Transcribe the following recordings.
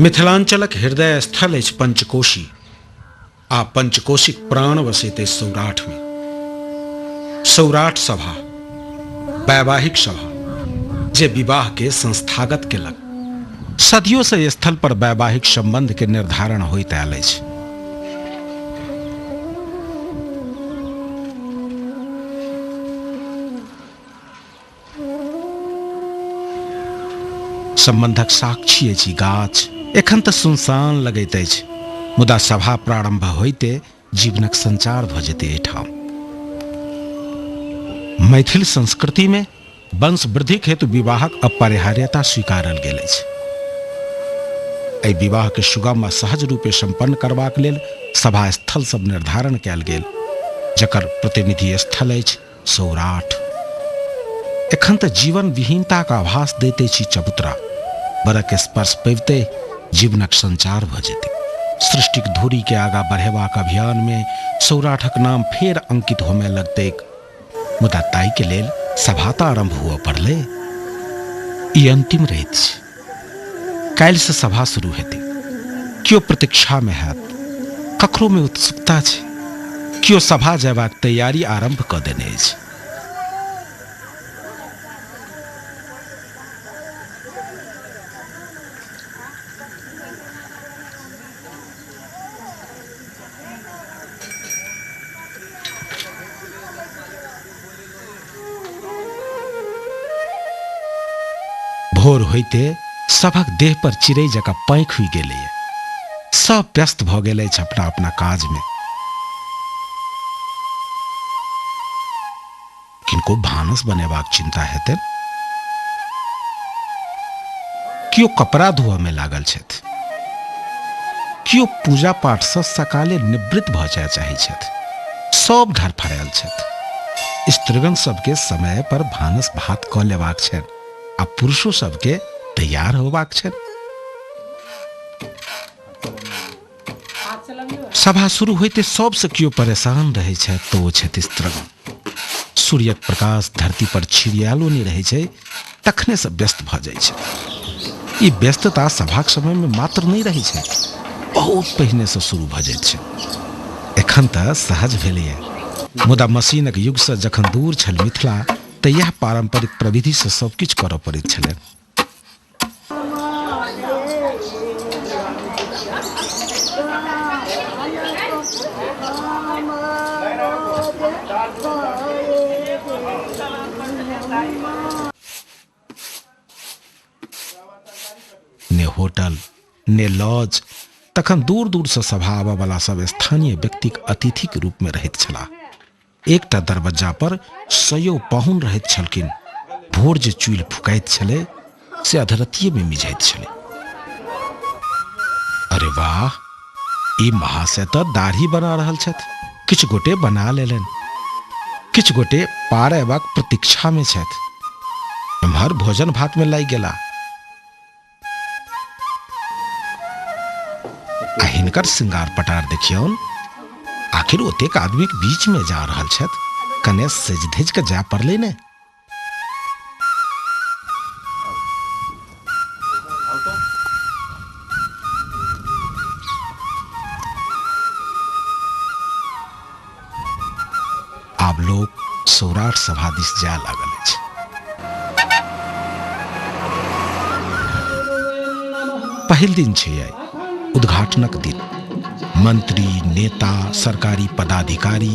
मिथिलांचलक हृदय स्थल अछि पंचकोशी आ पंचकोशीक प्राण बसैत अछि सौराठ में। सौराठ सभा वैवाहिक सभा जे विवाह के संस्थागत केलक। सदियों से स्थल पर वैवाहिक संबंध के निर्धारण होइत आयल अछि। संबंधक साक्षी अछि गाछ। एखन तऽ सुनसान लगैत अछि, मुदा सभा प्रारंभ होइते जीवनक संचार भऽ जेतै एहिठाम। मैथिल संस्कृति में वंश वृद्धिक हेतु विवाहक अपरिहार्यता स्वीकारल गेल अछि। एहि विवाह के सुगम आ सहज रूपे संपन्न करबाक लेल सभा स्थल सब निर्धारण कयल गेल, जकर प्रतिनिधि स्थल अछि सौराठ। एखन तऽ जीवन विहीनताक आभास दैत अछि चबूतरा। बरक स्पर्श पबिते जीवनक संचार भऽ जेतै। सृष्टिक धुरी के आगा बढ़ेबाक अभियान में सौराठक नाम फेर अंकित होमय लगतैक। मुदा ताहि के लेल सभा तऽ आरंभ हुअ पड़लै। ई अंतिम रहैत छै। काल्हि से सभा शुरू हेतै। केओ प्रतीक्षा में हैत, ककरो में उत्सुकता छै, केओ सभा जयबाक तैयारी आरंभ कऽ देने अछि। भोर होइते सभक देह पर चिड़ै जकाँ पाँखि हुइ गेलैए। सब व्यस्त भऽ गेल अछि अपना अपना काजमे। किनको भानस बनेबाक चिंता हेतै, केओ कपड़ा धोअ में लागल छथि, केओ पूजा पाठ से सकाले निवृत्त भऽ जाय चाहै छथि। सब धड़फड़ायल छथि। स्त्रीगण सबके समय पर भानस भात कऽ लेबाक छनि आ पुरुषो सबके तैयार होबाक छनि। सभा शुरू होइते सबसँ केओ परेशान रहै छथि तऽ ओ छथि स्त्रीगण। सूर्यक प्रकाश धरती पर छिड़ियालो नहि रहै छै तखने से व्यस्त भऽ जाइ छै। ई व्यस्तता सभाक समयमे मात्र नहि रहै छै, बहुत पहिनेसँ शुरू भऽ जाइत छै। एखन तऽ सहज भेलैए, मुदा मशीनक युगसँ जखन दूर छल मिथिला तऽ इएह पारम्परिक प्रविधिसँ सब किछु करऽ पड़ैत छलै। ने होटल ने लॉज, तखन दूर दूर से सभा आबऽ वाला सब स्थानीय व्यक्तिक अतिथिक रूप में रहैत छलाह। एकटा दरबज्जा पर सयो पाहुन रहैत छलखिन। भोर जे चुल्हि फुकाइत छलै से अधरतिये में मिझाइत छलै। अरे वाह, ई महाशय तऽ दाढ़ी बना रहल छथि। किछु गोटे बना लेलनि, किछु गोटे पार अयबाक प्रतीक्षा में छथि। एम्हर भोजन भात में लागि गेला। आ हिनकर श्रृंगार पटार देखियौन, आखिर ओतेक आदमीक बीच में जा रहल छथि, कने सेज धज के जाय पड़लै ने। आब लोक सौराठ सभा दिस जाय लागल अछि। पहिल दिन छै आइ, उद्घाटनक दिन। मंत्री, नेता, सरकारी पदाधिकारी,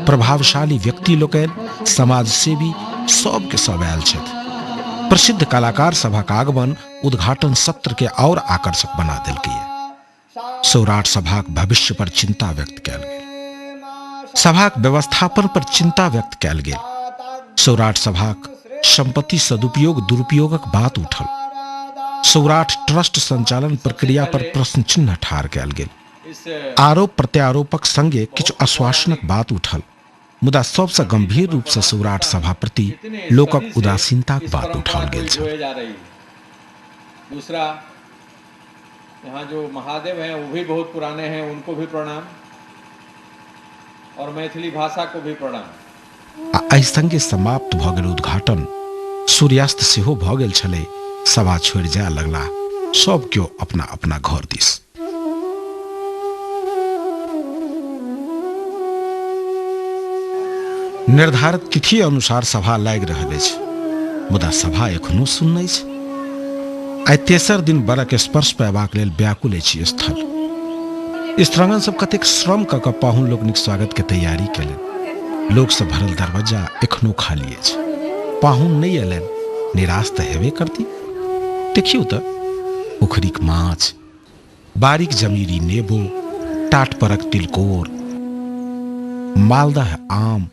प्रभावशाली व्यक्ति लोकनि, समाजसेवी सबके सब आयल छथि। प्रसिद्ध कलाकार सभक आगमन उद्घाटन सत्र के और आकर्षक बना देलकै। सौराठ सभाक भविष्य पर चिंता व्यक्त कयल गेल। सभाक व्यवस्थापन पर चिंता व्यक्त कयल गेल। सौराठ सभाक संपत्ति सदुपयोग दुरुपयोगक बात उठल। सौराठ ट्रस्ट संचालन प्रक्रिया पर प्रश्न चिन्ह ठाढ़ कयल गेल। आरोप प्रत्यारोपक संगे किछु आश्वासनक बात उठल, मुदा सबसँ गंभीर रूप से सौराठ सभा प्रति लोकक उदासीनताक बात उठाओल गेल छल। दूसरा, यहाँ जो महादेव हैं वो भी बहुत पुराने हैं, उनको भी प्रणाम और मैथिली भाषा को भी प्रणाम। आ एहि संगे समाप्त भऽ गेल उद्घाटन। सूर्यास्त सेहो भऽ गेल छलै। सभा छोड़ि जाय लगलाह। सब केओ अपना अपना घर दिस। निर्धारित तिथि अनुसार सभा लागि रहल अछि, मुदा सभा एखनो सुन्न अछि। आइ तेसर दिन बरक स्पर्श पयबाक लेल व्याकुल अछि स्थल। स्त्रांगन सब कतेक श्रम कऽ कऽ पाहुन लोकनिक स्वागत के तैयारी केलनि। लोक सब भरल दरवाजा एखनो खाली अछि। पाहुन नहि अयलनि, निराश तऽ हेबे करती। देखियौ तऽ पोखरिक माछ, बारीक जमीरी नेबो, टाट परक तिलकोर, मालदह आम,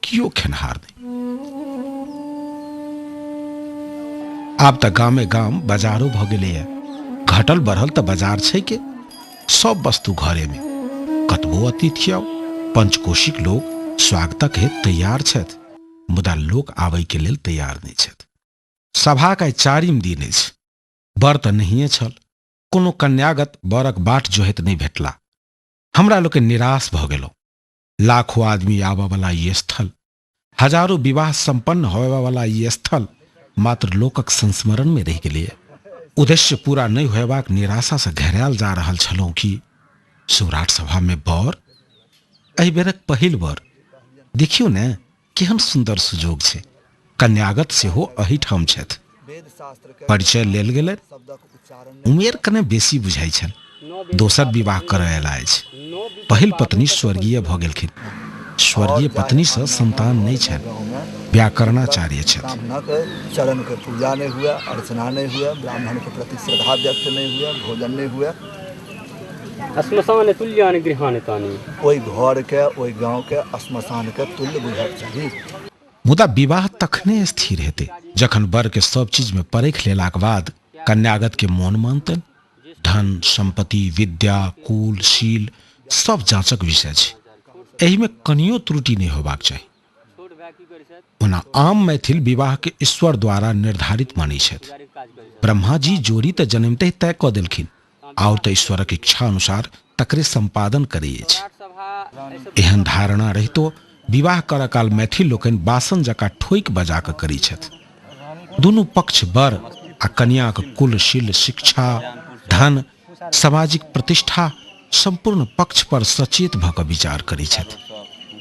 कियो खेनहार नहि। आब तऽ गामे गाम बाजारो भऽ गेलैए। घटल बढ़ल तऽ बाजार छै के, सब वस्तु घरेमे। कतबो अतिथि आउ, पंचकोशीक लोक स्वागतक हेतु तैयार छथि, मुदा लोक आबैके लेल तैयार नहि छथि। सभाक आइ चारिम दिन अछि। बर तऽ नहिए छल, कोनो कन्यागत बरक बाट जोहैत नहि भेटला। हमरा लोकनि निराश भऽ गेलहुँ। लाखों आदमी आबऽ वाला ई स्थल, हजारों विवाह संपन्न होबय वाला ई स्थल मात्र लोकक संस्मरण में रहि गेलैए। उद्देश्य पूरा नहि होयबाक निराशा से घेरायल जा रहल छलहुँ कि सौराठ सभा में बर, एहि बेरक पहिल बर, देखियौ ने केहन सुंदर सुजोग छै। कन्यागत सेहो एहिठाम छथि। परिचय लेल गेलनि। उमेर कने बेसी बुझाइ छनि। दोसर विवाह करय अयला अछि। पहिल पत्नी स्वर्गीय भऽ गेलखिन। स्वर्गीय पत्नीसँ संतान नहि छनि। व्याकरणाचार्य छथि। ब्राह्मणक चरणके पूजा नहि हुए, अर्चना नहि हुए, ब्राह्मणके प्रति श्रद्धा व्यक्त नहि हुए, भोजन नहि हुए। श्मशान तुल्यानि गृहाणि तानि। ओहि घरके, ओहि गाँवके श्मशानके तुल्य बुझक चाही। मुदा विवाह तखने स्थिर हेतै जखन वर के सब चीज में परख लेलाक बाद कन्यागत के मोन मानतनि। धन, संपत्ति, विद्या, कुल, शील सब जांचक विषय छै। एहि में कनियो त्रुटि नहि होबाक चाही। ओना आम मैथिल विवाह के ईश्वर द्वारा निर्धारित मानै छथि। ब्रह्मा जी जोड़ी तऽ जनमिते ही तय कऽ देलखिन, आओर तऽ ईश्वरक इच्छा अनुसार तकरे सम्पादन करै अछि। एहन धारणा रहितो विवाह करऽ काल मैथिल लोकनि बासन जकाँ ठोकि बजा कऽ करै छथि। दुनू पक्ष वर आ कन्याक कुल, शील, शिक्षा, धन, सामाजिक प्रतिष्ठा सम्पूर्ण पक्ष पर सचेत भऽ कऽ विचार करै छथि।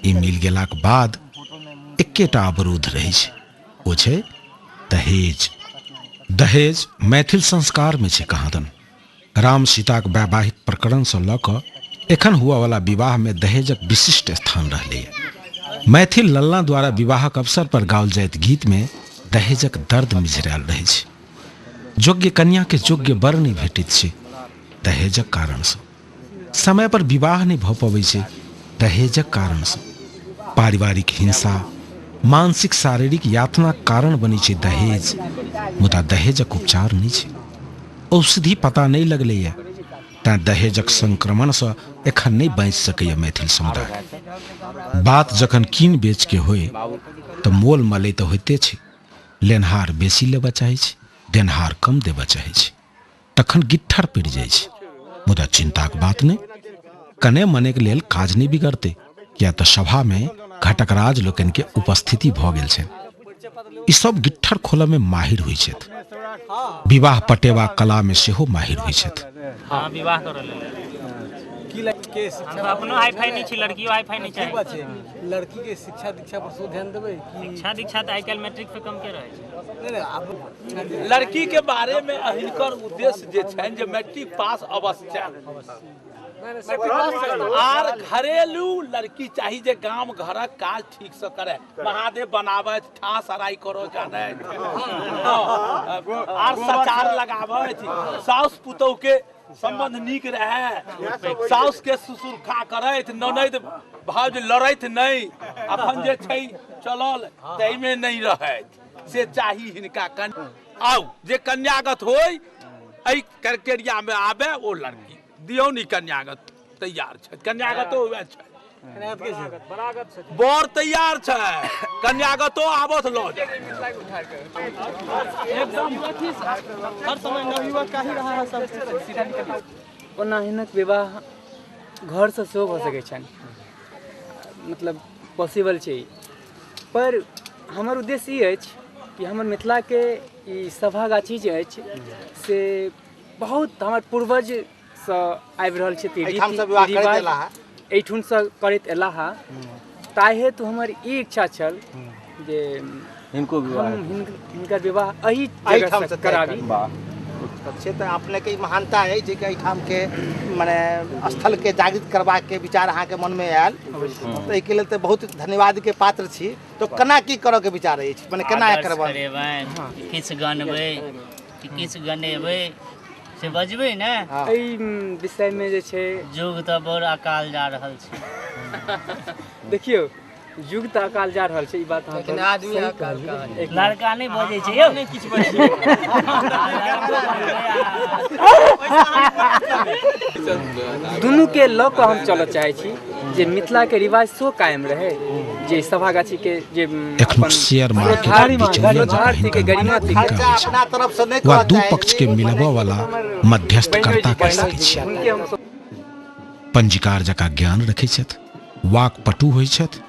ई मिल गेलाक बाद एकेटा अवरोध रहै छै, ओ छै दहेज। दहेज मैथिल संस्कार में छै कहाँदन। राम सीताक वैवाहिक प्रकरण से लऽ कऽ एखन हुआ वाला विवाह में दहेजक विशिष्ट स्थान रहलैए। मैथिल ललना द्वारा विवाहक अवसर पर गाओल जाइत गीत में दहेजक दर्द मिझरायल रहै छै। योग्य कन्या के योग्य वर नहि भेटैत छै दहेजक कारण से। समय पर विवाह नहि भऽ पबै छै दहेजक कारण से। पारिवारिक हिंसा, मानसिक शारीरिक यातनाक कारण बनै छै दहेज। मुदा दहेजक उपचार नहि छै, औषधि पता नहि लगलैए, तैं दहेजक संक्रमणसँ एखन नहि बाँचि सकैए मैथिल समुदाय। बात जखन कीन बेच के होय तऽ मोल मलय तऽ होइते छै। लेनहार बेसी लेबऽ चाहै छै, देनहार कम देबऽ चाहै छै, तखन गिट्ठर पड़ि जाइ छै। मुदा चिंताक बात नहि, कने मनेक लेल काज नहि बिगड़तै, किया तऽ सभामे घटकराज लोकनिके उपस्थिति भऽ गेल छनि। ई सब गिट्ठर खोलऽमे माहिर होइ छथि, विवाह पटेबा कलामे सेहो माहिर होइ छथि। हाँ, विवाह करऽ लेल। की के शिक्षा हम अपनो हाई फाई नहीं छी, लड़कियों हाई फाई नहीं ठीक बात चाही। छै। लड़की के शिक्षा दीक्षा पर सेहो ध्यान देबै कि शिक्षा दीक्षा तऽ आइ काल्हि मैट्रिक से कम के रहै छै। नहि नहि आब लड़की के बारे में हिनकर उद्देश्य जे छनि जे मैट्रिक पास अवश्य चाही, आर घरेलू लड़की चाही जे गाम घरक काज ठीक से करे, महादेव बनाबथि, ठास सराइ करो जानथि, आर सचार लगाबथि, साउस पुतोह के संबंध नीक रहे, साउस के ससुरखा करथि, ननैद भाउज लड़थि नहि, अखन जे छै चलल ताहिमे नहि रहथि, से चाही हिनका। आउ जे कन्यागत होय एहि क्राइटेरिया में आबे ओ लड़की दियौ नी, कन्यागत तैयार छै, कन्यागतो वएह छै, बर तैयार छै, कन्यागतो आबत लऽ जाउ। ओना हिनक विवाह घरसँ सेहो भऽ सकै छनि, मतलब पॉसिबल छै, पर हमर उद्देश्य ई अछि कि हमर मिथिलाके ई सभा गाछी जे अछि से बहुत हमर पूर्वजसँ आबि रहल छै एहिठामसँ विवाह करैत एलाह हँ। एहिठुनसँ करैत एलाह हँ, ताहि हेतु हमर ई इच्छा छल जे हिनको विवाह हम हिनकर विवाह एहि एहिठामसँ जगहसँ तय कराबी। करी। से तऽ अपनेके ई महानता अछि जे कि एहिठामके मने स्थलके जागृत करबाके विचार अहाँके मनमे आयल, तऽ एहिके लेल तऽ बहुत धन्यवादके पात्र छी। तऽ केना की करऽके विचार अछि, मने केना आदर्श करबै? करेबनि, किछु गनबै कि किछु गनेबै से बजबै ने। एहि विषयमे जे छै युग तऽ बड़ अकाल जा रहल छै। देखियौ, युग तऽ अकाल जा रहल छै, ई बात अहाँ लेकिन तऽ आदमी सही अकाल कहलियै। कहाँ एक मिनट। लड़का नहि बजै छै यौ, किछु बजियौ। दुनूके लऽ कऽ हम चलऽ चाहै छी जे मिथिलाके रिवाज सेहो कायम रहै, जे सभागाछीके जे एखनुक अपन शेयर मार्केटक बिचौलिया जकाँ धरोहर हिनकर गरिमा भूमिका खर्चा होइ अपना छनि तरफसँ नहि वा करऽ दू चाही। पक्षके मिलबऽ वाला मध्यस्थकर्ता कहि सकैत छियै। हुनके हम पंजीकार जकाँ ज्ञान रखै छथि, वाकपटु होइ छथि,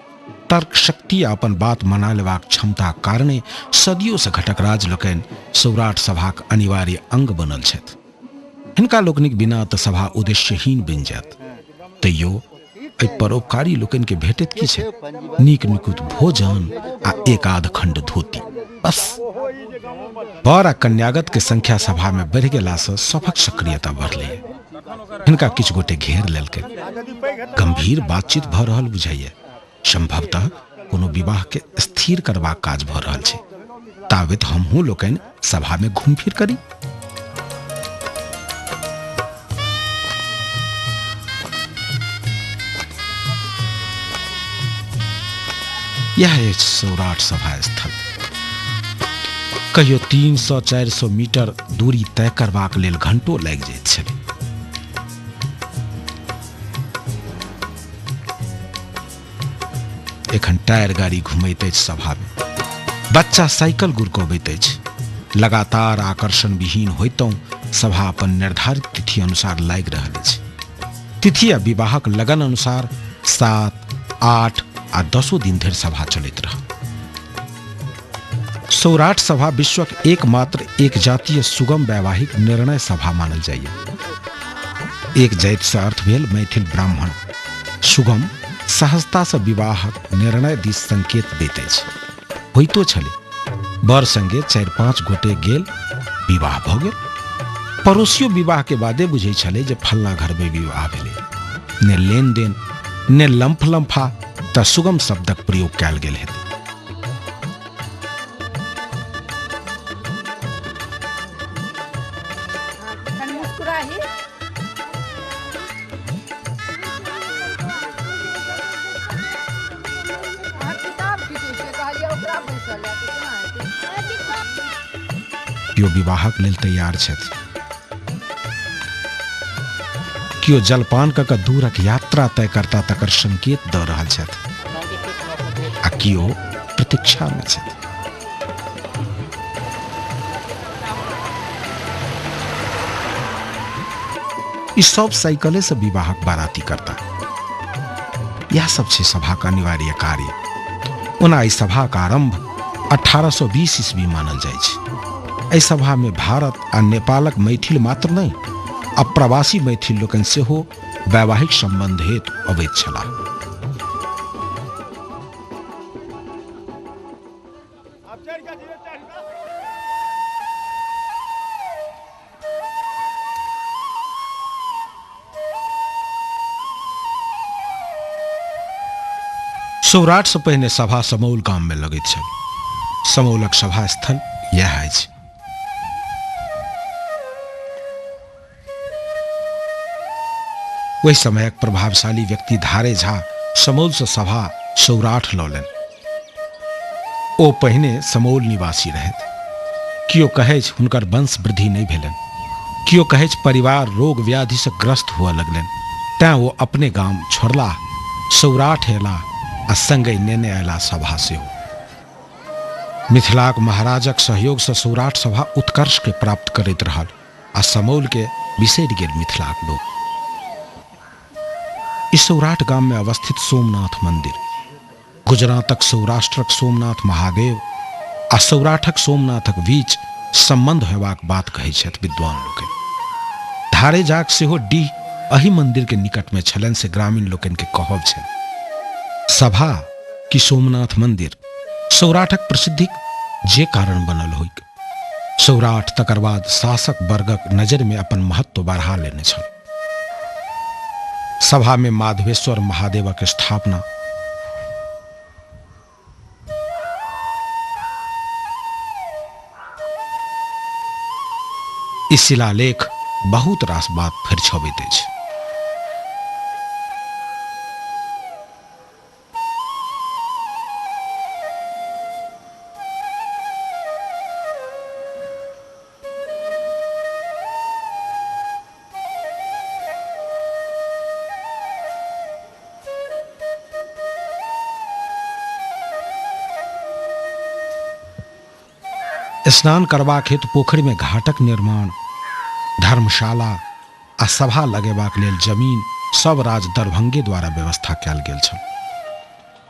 तर्क शक्ति आ अपन बात मना लेबाक क्षमताक कारणे सदियोसँ घटकराज लोकनि सौराठ सभाक अनिवार्य अंग बनल छथि। हिनका लोकनिक बिना तऽ सभा उद्देश्यहीन बनि जायत। तैयो एहि परोपकारी लोकनिके भेटैत की छै? नीक निकुत भोजन आ एक आध खंड धोती, बस। वर आ कन्यागत के संख्या सभा में बढ़ि गेलासँ सभक सक्रियता बढ़लैए। हिनका किछु गोटे घेर लेलकै। गंभीर बातचीत भऽ रहल बुझाइए। संभवतः कोनो विवाह के स्थिर करबाक काज भऽ रहल छै। ताबत हमहूँ लोकनि सभा में घूम फिर करी। यह अछि सौराठ सभा स्थल। कहियो 300-400 मीटर दूरी तय करबाक लेल घंटो लागि जाइत छलै। एखन टायर गाड़ी घुमैत अछि सभामे, बच्चा साइकिल गुड़कबैत अछि। लगातार आकर्षण विहीन होइतहुँ सभा अपन निर्धारित तिथि अनुसार लागि रहल अछि। तिथि आ विवाहक लगन अनुसार 7, 8 आ 10 दिन धरि सभा चलैत रहल। सौराठ सभा विश्वक एकमात्र एक जातीय सुगम वैवाहिक निर्णय सभा मानल जाइए। एक जाति से अर्थ भेल मैथिल ब्राह्मण। सुगम सहजता से विवाहक निर्णय दिस संकेत दैत अछि। होइतो छलै, बर संगे 4-5 गोटे गेल, विवाह भऽ गेल। पड़ोसियो विवाह के बादे बुझै छलै जे फल्ला घर में विवाह भेलै। ने लेन देन ने लम्फ लम्फा, तऽ सुगम शब्दक प्रयोग कयल गेल हेतै। केओ विवाहक लेल तैयार छथि, केओ जलपान कऽ कऽ दूरक यात्रा तय करता तकर संकेत दऽ रहल छथि आ केओ प्रतीक्षा में छथि। ई सब साइकिले से विवाहक बाराती करता। यह सब छै सभाक अनिवार्य कार्य। ओना एहि सभाक आरंभ 1820 ईस्वी मानल जाइ छै। एहि सभा में भारत आ नेपालक मैथिल मात्र नहि, अप्रवासी मैथिल लोकनि सेहो वैवाहिक संबंध हेतु अबैत छलाह। सौराठ से पहिने सभा समौल गाम में लगैत छल। समौलक सभा स्थल यह अछि। ओहि समयक प्रभावशाली व्यक्ति धारे झा समौल से सभा सौराठ लौलनि। ओ पहिने समौल निवासी रहथि। केओ कहै छै हुनकर वंश वृद्धि नहि भेलनि, केओ कहै छै परिवार रोग व्याधि से ग्रस्त हुअ लगलनि, तैं ओ अपने गाम छोड़लाह, सौराठ अयलाह आ संगहि नेने अयलाह सभा सेहो। मिथिलाक महाराजक सहयोग से सौराठ सभा उत्कर्ष के प्राप्त करैत रहल आ समौल के बिसरि गेल मिथिलाक लोक। ई सौराठ गाम में अवस्थित सोमनाथ मंदिर गुजरातक सौराष्ट्रक सोमनाथ महादेव आ सौराठक सोमनाथक बीच संबंध होयबाक बात कहै छथि विद्वान लोकनि। धारेजाक सेहो डीह एहि मंदिर के निकट में छलनि से ग्रामीण लोकनि के कहब छनि। सभा कि सोमनाथ मंदिर सौराठक प्रसिद्धिक जे कारण बनल होइक, सौराठ तकर बाद शासक वर्गक नजर में अपन महत्व बढ़ा लेने छल। सभा में माधवेश्वर महादेवक स्थापना, ई शिलालेख बहुत रास बात फरिछबैत अछि। स्नान करबाक हेतु पोखरि में घाटक निर्माण, धर्मशाला आ सभा लगेबाक लेल जमीन सब राज दरभंगे द्वारा व्यवस्था कयल गेल छल।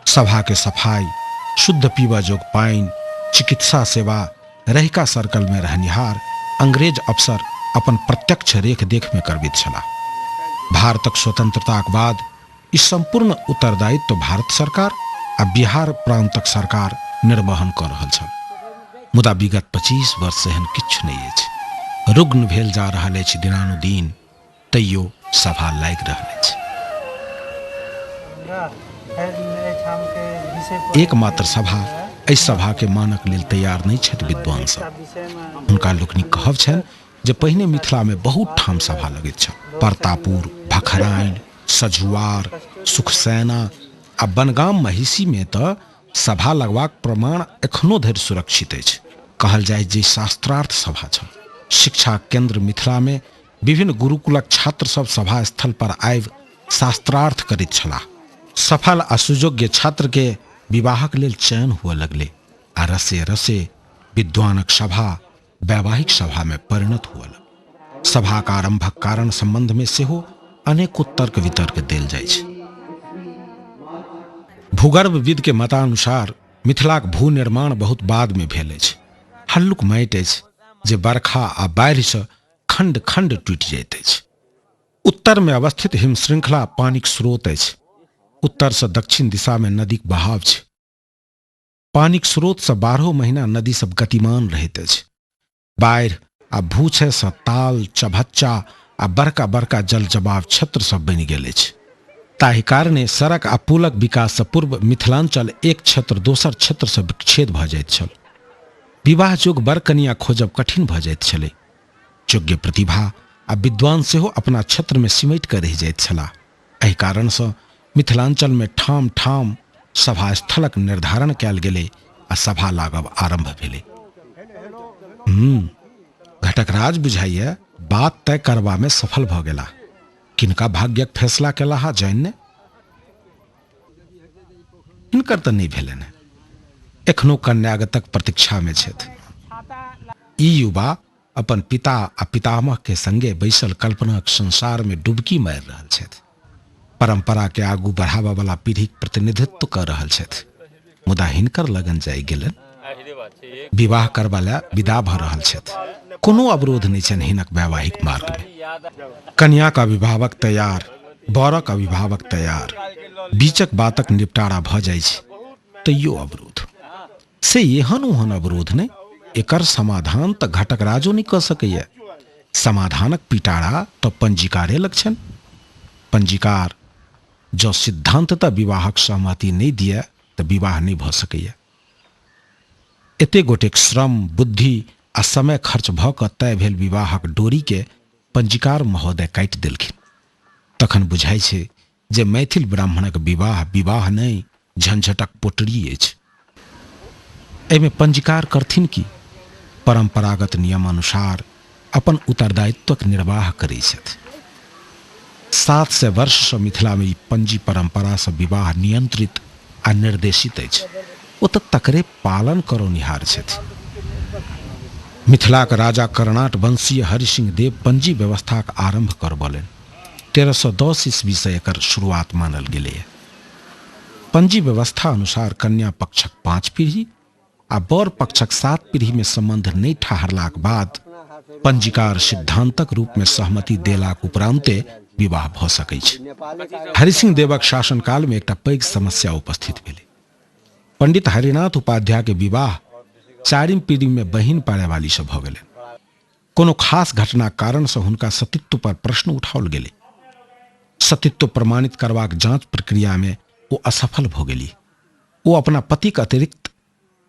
सभा के सफाई, शुद्ध पीबा जोग पानि, चिकित्सा सेवा रहिका सर्कल में रहनिहार अंग्रेज अफसर अपन प्रत्यक्ष रेख देख में करबैत छलाह। भारतक स्वतंत्रताक बाद ई संपूर्ण उत्तरदायित्व भारत सरकार आ बिहार प्रांतक सरकार निर्वहन कऽ रहल छल। मुदा विगत 25 वर्ष एहन किछु नहि अछि। रुग्ण भेल जा रहल अछि दिनानुदिन, तैयो सभा लागि रहल अछि। एकमात्र सभा एहि सभा के मानक लेल तैयार नहि छथि विद्वान सब। हुनका लोकनिक कहब छनि जे पहिने मिथिला में बहुत ठाम सभा लगैत छल। परतापुर, भखराइन, सझुआर, सुखसैना आ बनगाम महिषी में तऽ सभा लगबाक प्रमाण एखनो धरि सुरक्षित अछि। कहल जाय जे शास्त्रार्थ सभा छल। शिक्षा केंद्र मिथिला में विभिन्न गुरुकुलक छात्र सब सभा स्थल पर आबि शास्त्रार्थ करैत छलाह। सफल आ सुयोग्य छात्र के विवाहक लेल चयन हुअ लगलै आ रसे रसे विद्वानक सभा वैवाहिक सभा में परिणत हुअ लगल। सभाक आरंभक कारण संबंध में सेहो अनेको तर्क वितर्क देल जाइ छै। भूगर्भविद के मतानुसार मिथिलाक भूनिर्माण बहुत बाद में भेल अछि। हल्लुक माटि अछि जे बरखा आ बाढ़िसँ खंड खंड टूटि जाइत अछि। उत्तर में अवस्थित हिमश्रृंखला पानिक स्रोत अछि। उत्तर से दक्षिण दिशा में नदीक बहाव छै। पानिक स्रोत से 12 महीना नदी सब गतिमान रहैत अछि। बाढ़ि आ भूक्षय से ताल, चभच्चा आ बड़का बड़का जल जमाव क्षेत्र सब बनि गेल अछि। ताहि कारणे सड़क आ पुलक विकास से पूर्व मिथिलांचल एक क्षेत्र दोसर क्षेत्र से विच्छेद भऽ जाइत छल। विवाह जोग वर कनिया खोजब कठिन भऽ जाइत छलै। योग्य प्रतिभा आ विद्वान सेहो अपना क्षेत्र में सिमटि कऽ रहि जाइत छलाह। एहि कारणसँ मिथिलांचल में ठाम ठाम सभा स्थलक निर्धारण कयल गेलै आ सभा लागब आरंभ भेलै। घटकराज बुझाइए बात तय करबा में सफल भऽ गेलाह। किनका भाग्यक फैसला केलाह जानि ने। हिनकर तऽ नहि भेलनि हेँ, एखनो कन्यागतक प्रतीक्षा में छथि। ई युवा अपन पिता आ पितामह के संगे बैसल कल्पनाक संसार में डुबकी मारि रहल छथि। परंपरा के आगू बढ़ाबऽ वाला पीढ़ीक प्रतिनिधित्व कऽ रहल छथि। मुदा हिनकर लगन जागि गेलनि। विवाह करबा लए विदा भऽ रहल छथि। कोनो अवरोध नहि छनि हिनक वैवाहिक मार्ग में। कन्याक अभिभावक तैयार, वरक अभिभावक तैयार, बीचक बातक निपटारा भऽ जाइ छै, तैयो अवरोध। से एहन ओहन अवरोध नहि, एकर समाधान तऽ घटकराजो नहि कऽ सकैए। समाधानक पिटारा तऽ पंजीकारे लग छनि। पंजीकार जँ सिद्धान्ततः विवाहक सहमति नहि दिए तऽ विवाह नहि भऽ सकैए। एते गोटेक श्रम, बुद्धि आ समय खर्च भऽ कऽ तय भेल विवाहक डोरीके पंजीकार महोदय काटि देलखिन। तखन बुझाइ छै जे मैथिल ब्राह्मणक विवाह विवाह नहि, झंझटक पोटरी अछि। एहिमे पंजीकार करथिन की? परंपरागत नियमानुसार अपन उत्तरदायित्वक निर्वाह करै छथि। 700 वर्षसँ मिथिलामे ई पंजी परंपरासँ विवाह नियंत्रित आ निर्देशित अछि। ओ तऽ तकरे पालन करौनिहार छथि। मिथिलाक राजा कर्णाट वंशीय हरिसिंह देव पंजी व्यवस्थाक आरंभ करबौलनि। 1310 ईस्वीसँ एकर शुरुआत मानल गेलैए। पंजी व्यवस्था अनुसार कन्या पक्षक 5 पीढ़ी आ वर पक्षक 7 पीढ़ी में संबंध नहि ठहरलाक बाद पंजीकार सिद्धांतक रूप में सहमति देलाक उपरांते विवाह भऽ सकैत छै। हरिसिंह देवक शासनकाल में एकटा पैघ समस्या उपस्थित भेलै। पंडित हरिनाथ उपाध्याय के विवाह चारिम पीढ़ी में बहिन पाड़ैवाली से भऽ गेलै। कोनो खास घटना कारण से हुनका सतीत्व पर प्रश्न उठाओल गेलै। सतीत्व प्रमाणित करबाक जांच प्रक्रिया में ओ असफल भऽ गेली। ओ अपना पतिक अतिरिक्त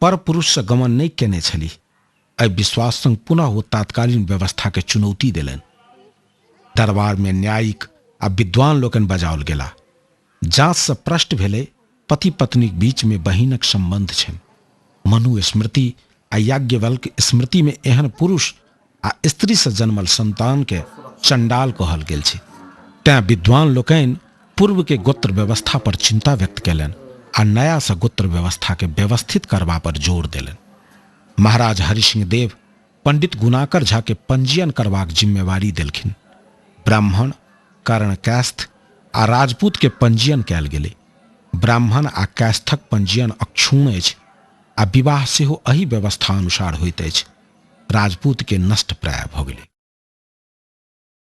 पर पुरुषसँ गमन नहि केने छलीह। एहि विश्वास संग पुनः ओ तात्कालीन व्यवस्था के चुनौती देलनि। दरबार में न्यायिक आ विद्वान लोकनि बजाओल गेला। जांच से प्रश्न भेलै पति पत्नीक बीच में बहिनक संबंध छनि। मनु स्मृति आ याज्ञवल्क्य स्मृति में एहन पुरुष आ स्त्री से जन्मल संतान के चंडाल कहल गेल छै। तैं विद्वान लोकनि पूर्व के गोत्र व्यवस्था पर चिंता व्यक्त कयलनि आ नया से गोत्र व्यवस्था के व्यवस्थित करबा पर जोर देलनि। महाराज हरिसिंह देव पंडित गुणाकर झा के पंजीयन करबाक जिम्मेवारी देलखिन। ब्राह्मण, कर्ण कायस्थ आ राजपूत के पंजीयन कयल गेलै। ब्राह्मण आ कायस्थक पंजीयन अक्षुण्ण अछि आ विवाह सेहो एही व्यवस्था अनुसार होइत अछि। राजपूत के नष्ट प्राय भऽ गेलै।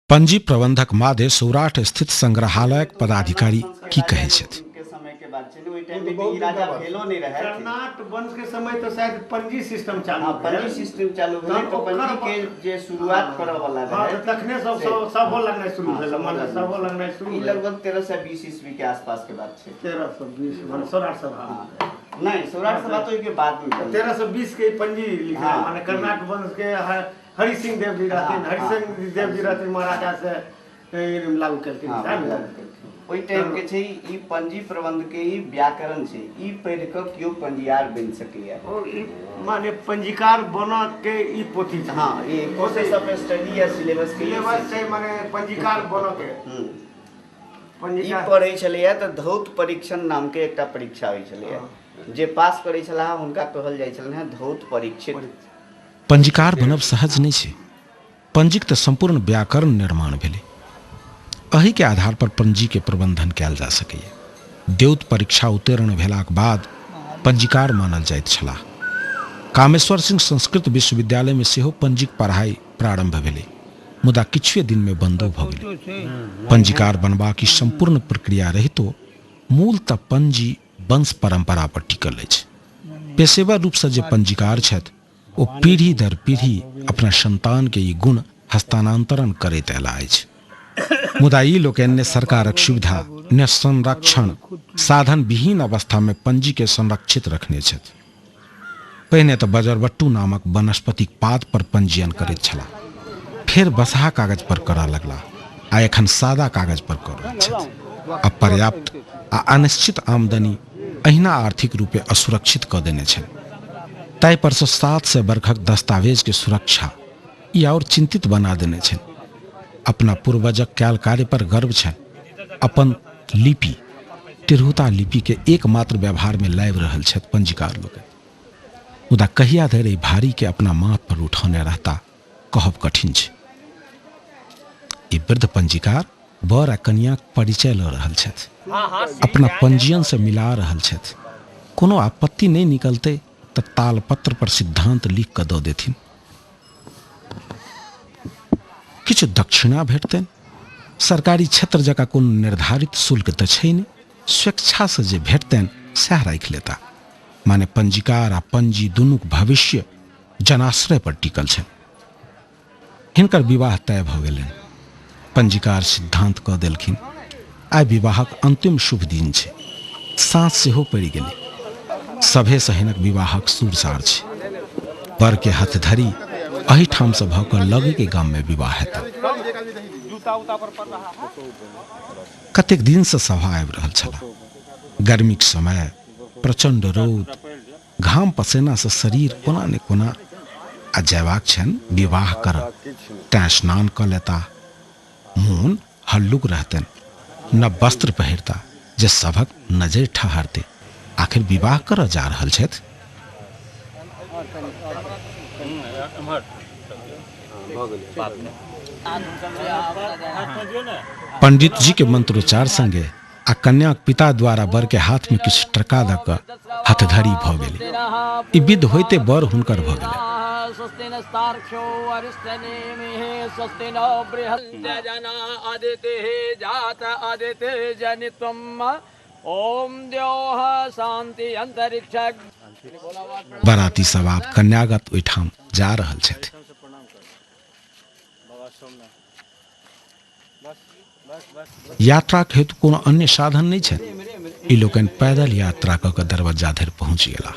पंजी प्रबंधक मादे सौराठ स्थित संग्रहालयक पदाधिकारी की कहै छथि? कर्नाट वंश के समय तो शायद पंजी सिस्टम चालू हाँ, पंजी सिस्टम चालू भेलै तऽ पंजी के जे शुरुआत करऽ वाला हाँ, रहै तऽ तखने सब सब सभो लगनाइ शुरू भेल, मने सभो लगनाइ शुरू ई भेल। लगभग 1320 ईस्वी के आसपास के बात छै। 1320 मने सौराठ सभा। नहि, सौराठ सभा तऽ ओहिके बाद में भेलै। 1320 के पंजी लिखल, माने कर्नाट वंश के हरि सिंह देव जी रहथिन, हरि सिंह देव जी रहथिन महाराजा से लागू केलखिन, सएह ने? ओहि टाइम के छै ई पंजी प्रबंध के ई व्याकरण छै, ई पढ़ि कऽ केओ पंजियार बनि सकैया। ओ ई माने पंजीकार बनऽ के ई पोथी छै। हाँ, ई प्रोसेस ऑफ स्टडी या सिलेबस के सिलेबस छै, माने पंजीकार बनऽ के। ई पढ़ै छलैया तऽ धौत परीक्षण नाम के एकटा परीक्षा होइ छलैया, जे पास करै छलाह हुनका कहल जाइ छलनि हेँ धौत परीक्षित। पंजीकार बनब सहज नहि छै। पंजीक तऽ सम्पूर्ण व्याकरण निर्माण भेलै। एहि के आधार पर पंजी के प्रबंधन कयल जा सकैए। द्योत परीक्षा उत्तीर्ण भेलाक बाद पंजीकार मानल जाइत छलाह। कामेश्वर सिंह संस्कृत विश्वविद्यालय में सेहो पंजीक पढ़ाई प्रारंभ भेलै, मुदा किछुए दिन में बंदो भऽ गेलै। पंजीकार बनबाक ई सम्पूर्ण प्रक्रिया रहितो मूलतः पंजी वंश परंपरा पर टिकल अछि। पेशेवर रूप से जे पंजीकार छथि ओ पीढ़ी दर पीढ़ी अपना संतान के ई गुण हस्तानांतरण करैत अयला अछि। मुदा ई लोकनि ने सरकारक सुविधा ने संरक्षण साधन विहीन अवस्था में पंजी के संरक्षित रखने छथि। पहिने तऽ बजरबट्टू नामक वनस्पतिक पात पर पंजीयन करैत छलाह, फेर बसहा कागज पर करऽ लगलाह आ एखन सादा कागज पर कऽ रहल छथि। अपर्याप्त आ अनिश्चित आमदनी अहिना आर्थिक रूपे असुरक्षित कऽ देने छनि। ताहि पर से 700 बरखक दस्तावेज के सुरक्षा ई आओर चिंतित बना देने छनि। अपना पूर्वजक कयल कार्य पर गर्व छनि। अपन लिपि तिरहुता लिपि के एकमात्र व्यवहार में लाबि रहल छथि पंजीकार लोकनि। मुदा कहिया धरि एहि भारी के अपना माथ पर उठौने रहता कहब कठिन छै। ई वृद्ध पंजीकार वर आ कनियाक परिचय लऽ रहल छथि, अपना पंजीयन से मिला रहल छथि। कोनो आपत्ति नहि निकलतै तऽ तालपत्र पर सिद्धांत लिख कऽ दऽ देथिन। किछु दक्षिणा भेटतनि। सरकारी क्षेत्र जकाँ कोनो निर्धारित शुल्क तऽ छै नहि, स्वेच्छासँ जे भेटतनि सएह राखि लेता। माने पंजीकार आ पंजी दुनूक भविष्य जनाश्रय पर टिकल छनि। हिनकर विवाह तय भऽ गेलनि। पंजीकार सिद्धांत कऽ देलखिन। आइ विवाहक अंतिम शुभ दिन छै। साँझ सेहो पड़ि गेलै। सभेसँ हिनक विवाहक सुरसार छै। वर के हथधरी एहिठामसँ भऽ कऽ लगेके गाममे विवाह हेतनि। कतेक दिनसँ सभा आबि रहल छलाह। गर्मीक समय, प्रचंड रौद, घाम पसेनासँ शरीर कोना ने कोना आ जयबाक छनि विवाह करऽ, तैँ स्नान कऽ लेता, मोन हल्लुक रहतनि, नव वस्त्र पहिरता जे सभक नजरि ठहरतै। आखिर विवाह करऽ जा रहल छथि। पंडित जी के मंत्रोच्चार संगे आ कन्याक पिता द्वारा वर के हाथ में किछु टका दऽ कऽ हथधरी भऽ गेलै। ई विध होइते वर हुनकर भऽ गेलै। स्वस्तिनस्तार्क्ष्यो अरिष्टनेमिः स्वस्ति नो बृहस्पतिर्जना अदितिः जात अदितिर्जनित्वम् ॐ द्योः शान्ति अंतरिक्ष। बाराती सब आब कन्यागत ओहिठाम जा रहल छथि। यात्राक हेतु कोनो अन्य साधन नहि छनि। ई लोकनि पैदल यात्रा कऽ कऽ दरवज्जा धरि पहुँच गेलाह।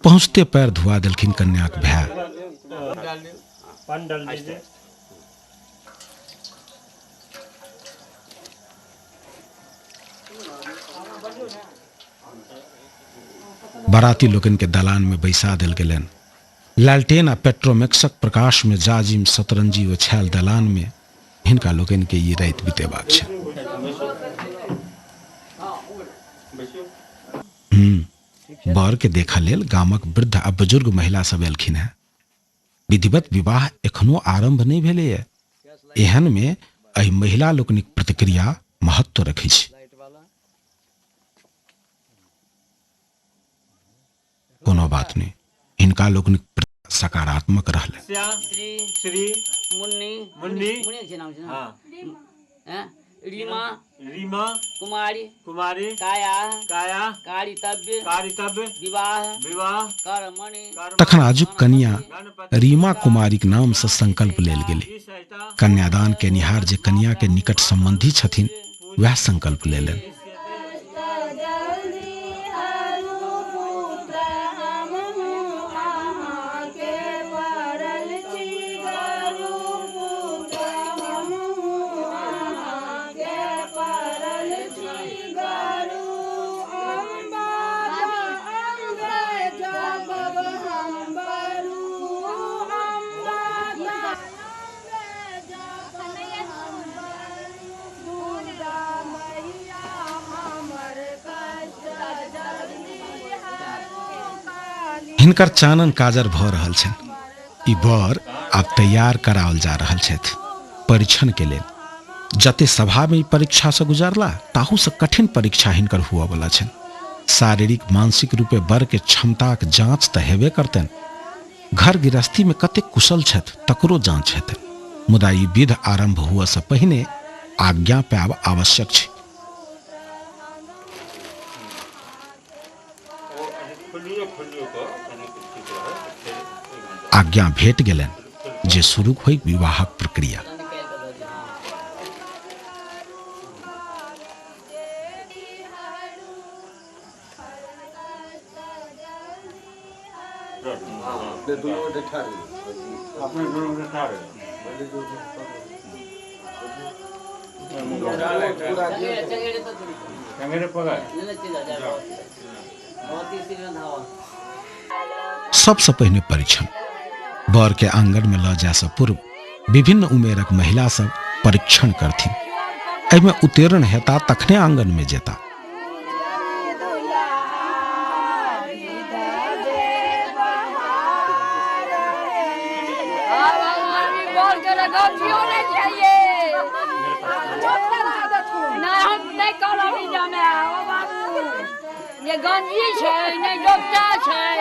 पहुँचते पैर धुआ देलखिन कन्याक भाय। बाराती लोकनि के दलान में बैसा देल गेलनि। लालटेन आ पेट्रोमैक्सक प्रकाश में जाजिम सतरंजी ओछायल दलान में हिनका लोकनि के ई राति बितेबाक छनि। बर के देखा लेल गामक वृद्ध आ बुजुर्ग महिला सब एलखिन हैं। विधिवत विवाह एखनो आरंभ नहीं भेलैए। एहन में एहि महिला लोकनिक प्रतिक्रिया महत्व रखै छै। कोनो बात नहीं, हिनका लोकनिक सकारात्मक रहलै। श्री मुन्नी मुन्नी हां रीमा रीमा कुमारी कुमारी काया काया कारितव्य कारितव्य विवाह विवाह कर्मणि। तखन आजुक कन्या रीमा कुमारीक नाम से संकल्प लेल गेलै। कन्यादान केनिहार जे कन्या के निकट संबंधी छथिन वएह संकल्प लेलनि। हिनकर चानन काजर भऽ रहल छनि। ई बर आब तैयार कराओल जा रहल छथि परीक्षण के लेल। जते सभा में ई परीक्षा से गुजरला ताहू से कठिन परीक्षा हिनकर हुआ वाला छनि। शारीरिक मानसिक रूपे बर के क्षमताक जांच तऽ हेबे करतनि, घर गृहस्थी में कतेक कुशल छथि तकरो जांच हेतनि। मुदा ई विध आरंभ हुआ से पहिने आज्ञा पायब आवश्यक छै। आज्ञा भेट गेलनि जे शुरू होई विवाहक प्रक्रिया। सबसे पहिने परीक्षण। बर के आंगन में ल जाय से पूर्व विभिन्न उमेरक महिला सब परीक्षण करथिन। एहिमे उत्तीर्ण हेता तखने आंगन में जेता। ये गंजी छै ने डोपटा छै।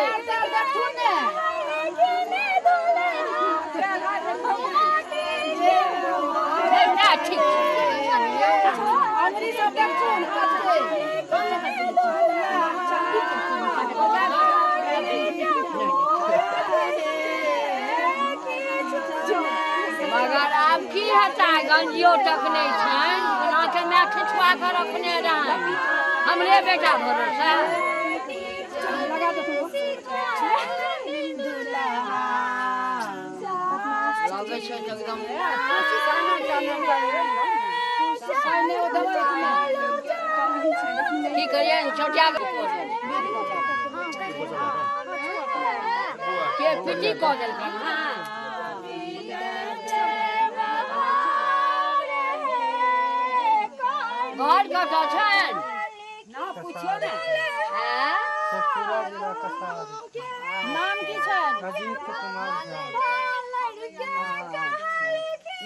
मगर आब की हेतै, गंजियो तक नहीं छनि, अहाँके माय खिचवा कऽ रखने रहनि, हमरे बेटा भरोसा। लगै छै एकदम। की करियै, चौटिया के पिटी कऽ देलकनि। हँ, घर कतऽ छनि? नाम की छनि?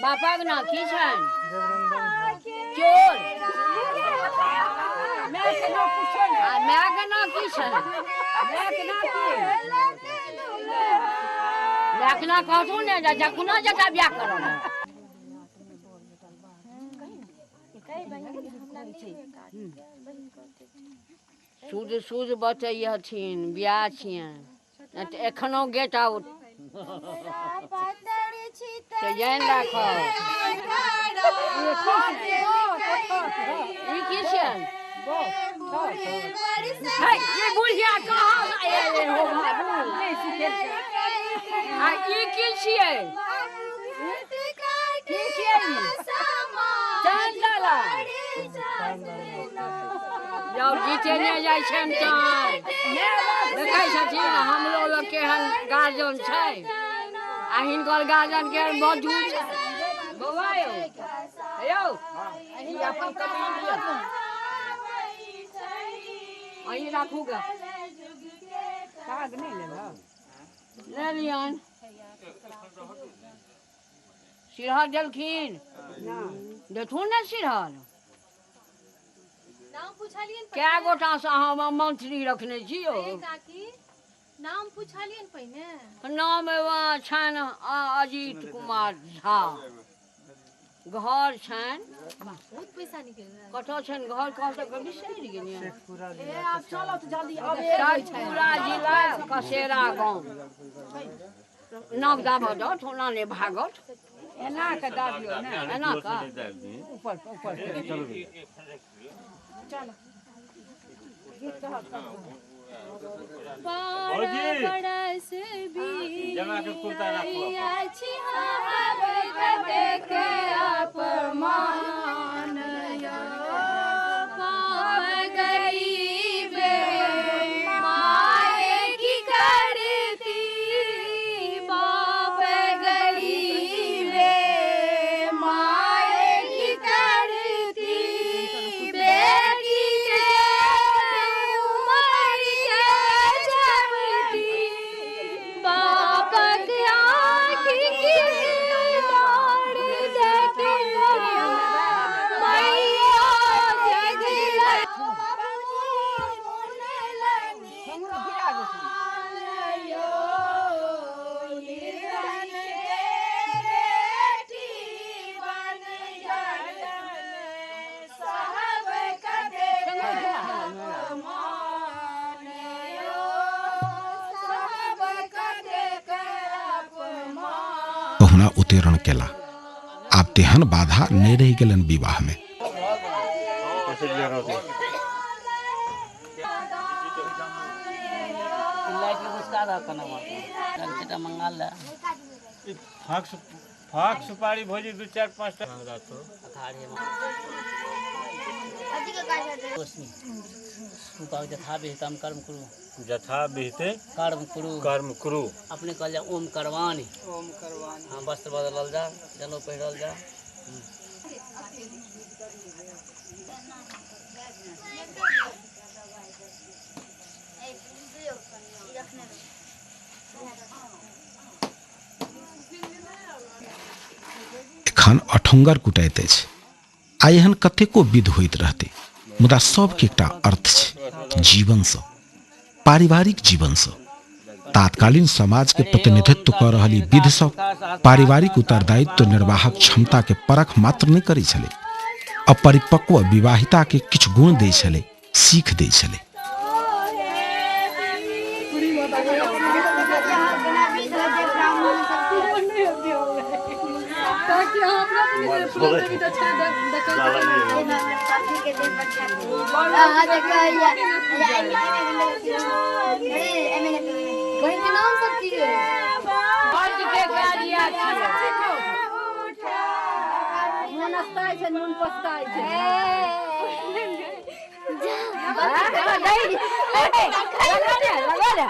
बापाक नाम की छनि? चोर। आ मायके नाम की छनि? मायके नाम कहथुन ने जे जखनो जटा बियाह करब। शुद्ध शुद्ध बचै हथिन, बियाह छियनि, नहि तऽ एखनो गेट आउट से जानि राखब। ई की छियनि? हे, ई बुढ़िया कहाँ एलै हो बाबू? आ ई की छियै? की छियै ई? चंदला जब जीते नहि जाइ छनि तऽ देखै छथिन हमरो लग केहन गार्जियन छै आ हिनकर गार्जियन केहन बधू छै। बौआ यौ, यौ, ई अपन कपड़ा लिअ। अहीं राखू गे। ले लियन। सिरहर देलखिन? देथुन ने सिरहर। नाम पुछलियनि? कए गोटासँ अहाँ मंत्री रखने छी यौ? काकी, नाम पुछलियनि पहिने? नाम एगो छनि अजीत कुमार झा, घर छनि। बहुत पैसा निकलि गेल। कतऽ छनि घर? कहऽ तऽ बिसरि गेलियै। ए आब चलो तऽ जल्दी अबेर होइ छै। शेखपुरा जिला, कसेरा गाँव। नाक दाबऽ दत, ओना नहि भागत। एना कऽ दाबियौ ने। एना कऽ ऊपर ऊपर। चलो। अपमान पाप गरीबे माए की करती, बाप गरीबे माए की करती, बेटी के उमर के झपटी, बापक आँखि की लाड़ देखी मैया जगला। कहुना उतेरण केला। आब तेहन बाधा नहि रहि गेलनि विवाह में। फाक सुपारी भोजी 2 4 5 टा। यथा विहितम कर्म कुरु, यथा विहिते कर्म कुरु, कर्म कुरु। अपने कहल जा ओम करवानी, ओम करवानी। हाँ, वस्त्र बदलल जा, जनउ पहिरल जा। एखन अठुंगर कुटाइत अछि आ एहन कतेको विध होइत रहतै, मुदा सबके एकटा अर्थ छै, जीवनसँ, पारिवारिक जीवनसँ। तात्कालीन समाज के प्रतिनिधित्व कऽ रहल ई विध सब पारिवारिक उत्तरदायित्व निर्वाहक क्षमता के परख मात्र नहि करै छलै, अपरिपक्व विवाहिता के किछु गुण दै छलै, सीख दै छलै। बहिन के नाम सब की है? मोन अस्ताइ छै, मोन पछताइ छै। लगा ले।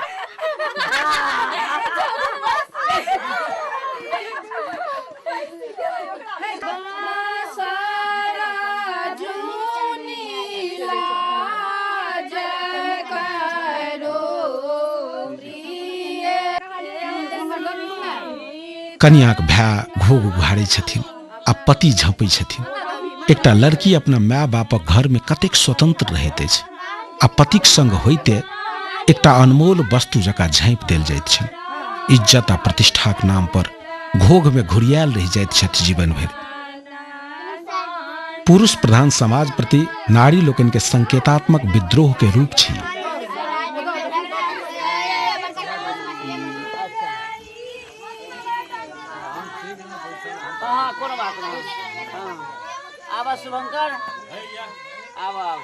कनियाक भाय घोघ उघाड़ै छथिन आ पति झँपै छथिन। एकटा लड़की अपना माय बापक घर में कतेक स्वतंत्र रहैत अछि, आ पतिक संग होइते एकटा अनमोल वस्तु जकाँ झाँपि देल जाइत छनि। इज्जत आ प्रतिष्ठाक नाम पर घोघमे घुरियायल रहि जाइत छथि जीवन भरि। पुरुष प्रधान समाज प्रति नारी लोकनि के संकेतात्मक विद्रोह के रूप छी। हाँ कोनो बात नहीं। हाँ, आवा शुभंकर, आवा आवा।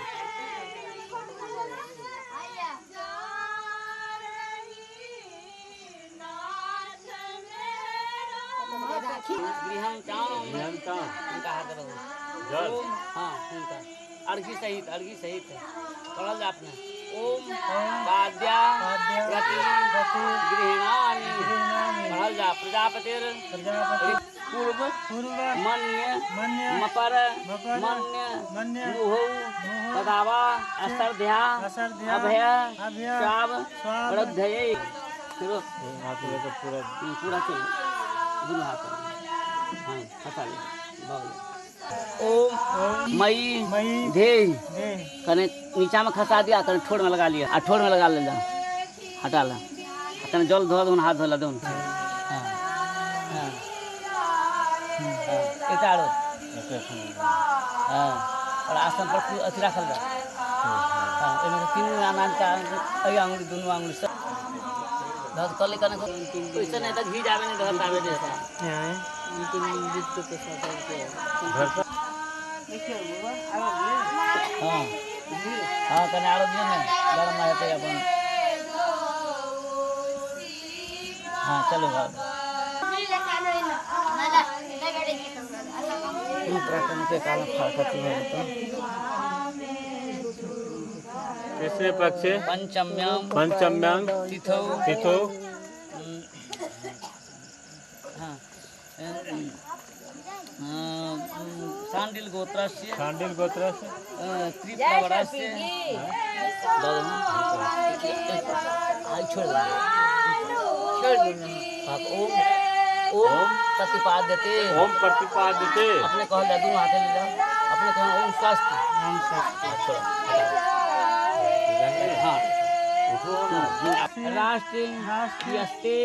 हाँ, अर्घी सहित, अर्घी सहित पढ़ल जा अपने। ओम पाद्या प्रति गृह्णामि। पढ़ल जा। प्रजापतिर पूर्व मन्य मपर मन्य मुहौ पदावा असर्ध्या अभय स्वाव प्रध्यये। पूरा पूरा चल दोनों हाथ। हाँ, फंसा ले बाबू। ओम मई धे कने नीचा में खसा दिया, कने ठोर में लगा लिया, आ ठोर में लगा ले जा, हटा ला, कने जल धो दोन, हाथ धो ला दोन। हाँ हाँ एक आरो। हाँ, और आसन पर अथी राखल जा। हाँ, एमे तीन अनाज का एहि आंगुर दुनू आंगुर से धर कले कने ओइसे नहीं त घी जाबे नहीं धर ताबे दे। हाँ हाँ, कने आरो दियो ने, गरम हेतै अपन। हाँ चलू घर। कृष्ण पक्षे पंचम्याम पंचम्याम तिथौ तिथौ हाँ सांडिल गोत्रस्य सांडिल गोत्रस्य त्रिप्रवरस्य छोड़ छोड़। ओम ओम प्रतिपाद्यते, ओम प्रतिपाद्यते। अपने कहल जा, दोनों हाथे ले जाओ। अपने कहो ओम स्वास्थ्य, ओम स्वास्थ्य। छोड़ो। हाँ, राष्ट्र यस्ते